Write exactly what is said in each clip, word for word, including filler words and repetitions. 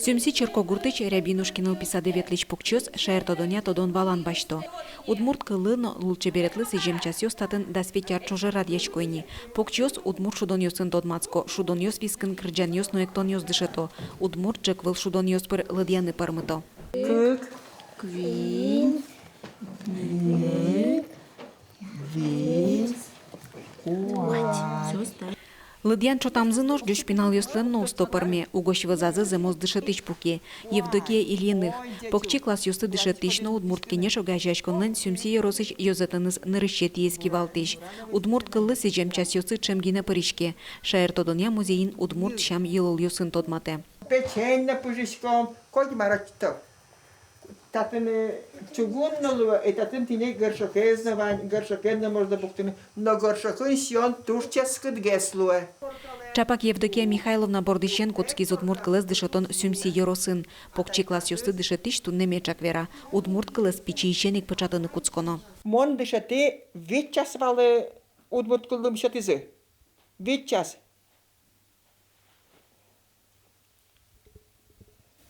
Сюмси черкогуртысь Рябинушки нылпи садэ ветлӥсь покчиос шаертодонъя тодон-валан басьто. Удмурт кыллы но лулчеберетлы сӥзем часъёс татын дас вить ар ӵоже радъясько ини. Покчиос удмурт шудонъёсын тодматско, шудонъёс вискын кырӟанъёс но эктонъёс дышето, удмурт ӝӧк выл шудонъёс пыр лыдъяны пӧрмыто. Кык, куинь, ньыль, вить, куать. Лыдъян ӵотамзы нош ӟуч пиналъёслэн но усто пӧрме, угось вӧзазы зэмос дышетӥсь пуке, Евдокия Ильиных. Покчи классъёсты дышетӥсь но «Удмурт кенеш» огазеяськонлэн Сюмси ёросысь ёзэтэныз нырысетӥез кивалтӥсь. Удмурт кыллы сӥзем часъёссы ӵем гинэ пыриське. Шаертодонъя музейын удмурт сям-йылолъёсын тодматэ. Печенье но пыжиськом, коть мар ӧтьыто. Татын чугун но луэ, и татын тӥни горшокез но вань, горшокен но можно пуктыны, но горшокын сиён туж ческытгес луэ. Ӵапак Евдокия Михайловна бордысен кутскиз удмурт кылэз дышетон Сюмси ёросын. Покчи классъёсты дышетӥсь туннэ меӵак вера: удмурт кылэз пичиысен ик пыӵатыны кутсконо. Мон дышетӥ вить час вал, удмурт кыллы мон сётӥзы. Вить час.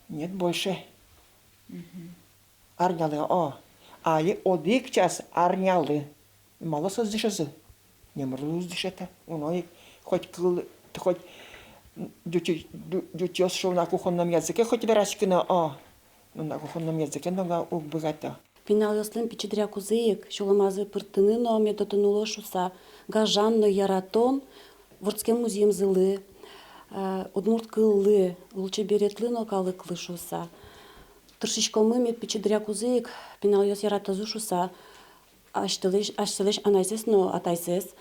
Нет, больше. Арнялы, о. Али одӥг час арнялы. Малы соос дышизы? Номыр луоз дышетэ. Уно ик. Хоть кыл, хоть ӟуч, ӟу-, ӟучъёс шуо на кухонном языке хоть вераськыны, о. Но на кухонном языке но га уг быгато. Пиналъёслэн пичи дыръякузы ик сюлэмазы пыртыны но мед отын улоз шуыса, гажан но яратон вордскем музъемзылы, э, удмурт кыллы, лулчеберетлы но калыклы шуыса. Тыршиськомы мед пичи дыръякузы ик пиналъёс яратозы шуыса, асьтэлэсь, асьтэлэсь анайзэс но атайзэс.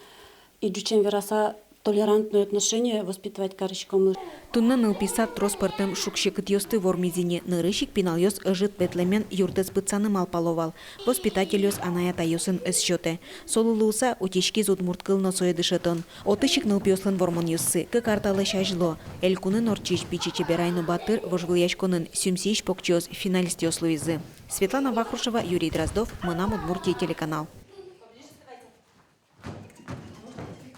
И ӟучен вераса, толерантное отношение воспитывать кариськомы. Туннэ нылпи сад трос пӧртэм шуг-секытъёсты вормиз ини. Нырысь ик пиналъёс ӧжыт ветлэмен юртэз пытсаны малпало вал. Воспитательёс анай-атайёсын ӧз сётэ. Солы луыса, утиськиз удмурт кыл но сое дышетон. Отысь ик нылпиослэн вормонъёссы кык ар талэсь азьло. Элькунын ортчись «Пичи Чеберай но Батыр» вожвылъяськонын Сюмсиысь покчиос финалистъёс луизы. Светлана Вахрушева, Юрий Дроздов, «Мынам Удмуртие» телеканал.